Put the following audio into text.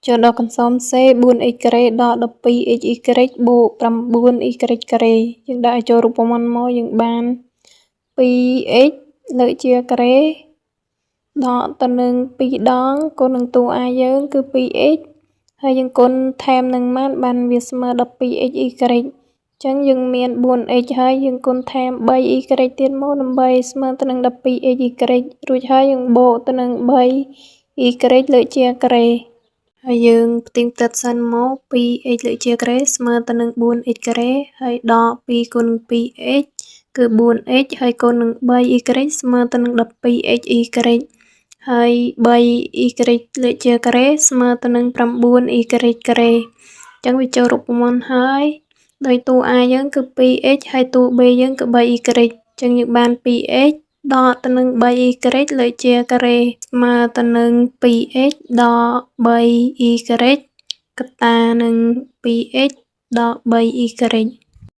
ចូលដល់កន្សោម C 4x ការ៉េដក 12xy បូក 9y ការ៉េយើងដាក់ឲ្យចូលរូបមន្តមកយើងបាន 2x លើកជាការ៉េដកទៅនឹង2ដងគុណនឹងតួ a យើងគឺ 2x ហើយយើងគុណថែមនឹងម៉ានបានវាស្មើ 12xy អញ្ចឹងយើងមាន 4x ហើយយើងគុណថែម 3y ទៀតមកដើម្បីស្មើទៅនឹង 12xy រួចហើយយើងបូកទៅនឹង 3y លើកជាការ៉េហើយយើងផ្ទៀងផ្ទាត់សិនមក 2x លើកជាការ៉េស្មើទៅនឹង 4x ការ៉េហើយដក2គុណ 2x គឺ 4x ហើយគុណនឹង 3y ស្មើទៅនឹង 12xy ហើយ 3y លើកជាការ៉េស្មើទៅនឹង 9y ការ៉េអញ្ចឹងវាចូលរូបមន្តហើយដោយតួ a យើងគឺ 2x ហើយតួ b យើងគឺ 3y អញ្ចឹងយើងបាន 2x ដកទៅនឹង 3y លើកជាការ៉េស្មើទៅនឹង 2x ដក 3y កតានឹង 2x ដក 3y។